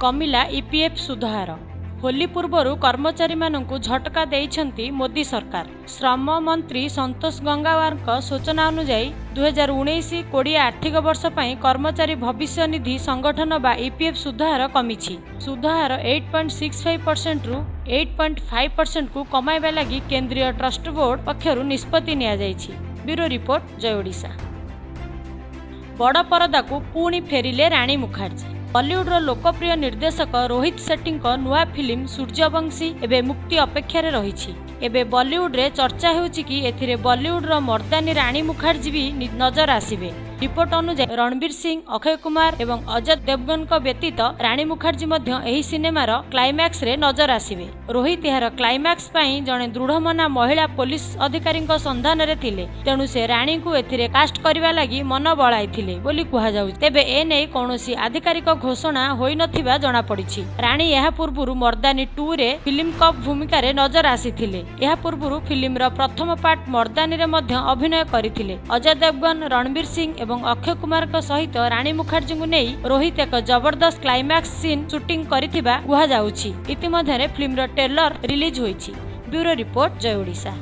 କମିଲା ଇପିଏଫ୍ ସୁଧହାର। ହୋଲି ପୂର୍ବରୁ କର୍ମଚାରୀମାନଙ୍କୁ ଝଟକା ଦେଇଛନ୍ତି ମୋଦି ସରକାର। ଶ୍ରମ ମନ୍ତ୍ରୀ ସନ୍ତୋଷ ଗଙ୍ଗୱାରଙ୍କ ସୂଚନା ଅନୁଯାୟୀ, 2019-20 ଆର୍ଥିକ ବର୍ଷ ପାଇଁ କର୍ମଚାରୀ ଭବିଷ୍ୟ ନିଧି ସଂଗଠନ ବା ଇପିଏଫ୍ ସୁଧହାର କମିଛି। ସୁଧହାର 8.65 ପରସେଣ୍ଟରୁ 8.5 ପରସେଣ୍ଟକୁ କମାଇବା ଲାଗି କେନ୍ଦ୍ରୀୟ ଟ୍ରଷ୍ଟି ବୋର୍ଡ ପକ୍ଷରୁ ନିଷ୍ପତ୍ତି ନିଆଯାଇଛି। ବ୍ୟୁରୋ ରିପୋର୍ଟ, ଜୟ ଓଡ଼ିଶା। ବଡ଼ ପରଦାକୁ ପୁଣି ଫେରିଲେ ରାଣୀ ମୁଖାର୍ଜୀ। ବଲିଉଡର ଲୋକପ୍ରିୟ ନିର୍ଦ୍ଦେଶକ ରୋହିତ ସେଟ୍ଟୀଙ୍କ ନୂଆ ଫିଲ୍ମ ସୂର୍ଯ୍ୟବଂଶୀ ଏବେ ମୁକ୍ତି ଅପେକ୍ଷାରେ ରହିଛି। ଏବେ ବଲିଉଡରେ ଚର୍ଚ୍ଚା ହେଉଛି କି ଏଥିରେ ବଲିଉଡର ମର୍ଦ୍ଦାନୀ ରାଣୀ ମୁଖାର୍ଜୀ ବି ନଜର ଆସିବେ। ରିପୋର୍ଟ ଅନୁଯାୟୀ, ରଣବୀର ସିଂ, ଅକ୍ଷୟ କୁମାର ଏବଂ ଅଜୟ ଦେବଗନଙ୍କ ବ୍ୟତୀତ ରାଣୀ ମୁଖାର୍ଜୀ ମଧ୍ୟ ଏହି ସିନେମାର କ୍ଲାଇମ୍ୟାକ୍ସରେ ନଜର ଆସିବେ। ରୋହିତ ଏହାର କ୍ଲାଇମ୍ୟାକ୍ସ ପାଇଁ ଜଣେ ଦୃଢ଼ମନା ମହିଳା ପୋଲିସ ଅଧିକାରୀଙ୍କ ସନ୍ଧାନରେ ଥିଲେ। ତେଣୁ ସେ ରାଣୀଙ୍କୁ ଏଥିରେ କାଷ୍ଟ କରିବା ଲାଗି ମନ ବଳାଇଥିଲେ ବୋଲି କୁହାଯାଉଛି। ତେବେ ଏନେଇ କୌଣସି ଆଧିକାରିକ ଘୋଷଣା ହୋଇନଥିବା ଜଣାପଡ଼ିଛି। ରାଣୀ ଏହା ପୂର୍ବରୁ ମର୍ଦ୍ଦାନୀ 2ରେ ଫିଲ୍ମ କପ୍ ଭୂମିକାରେ ନଜର ଆସିଥିଲେ। ଏହା ପୂର୍ବରୁ ଫିଲ୍ମର ପ୍ରଥମ ପାର୍ଟ ମର୍ଦ୍ଦାନୀରେ ମଧ୍ୟ ଅଭିନୟ କରିଥିଲେ। ଅଜୟ ଦେବଗନ, ରଣବୀର ସିଂ ଏବଂ ଅକ୍ଷୟ କୁମାରଙ୍କ ସହିତ ରାଣୀ ମୁଖାର୍ଜୀଙ୍କୁ ନେଇ ରୋହିତ ଏକ ଜବରଦସ୍ତ କ୍ଲାଇମ୍ୟାକ୍ସ ସିନ୍ ସୁଟିଂ କରିଥିବା କୁହାଯାଉଛି। ଇତିମଧ୍ୟରେ ଫିଲ୍ମର ଟ୍ରେଲର ରିଲିଜ୍ ହୋଇଛି। ବ୍ୟୁରୋ ରିପୋର୍ଟ, ଜୟ ଓଡ଼ିଶା।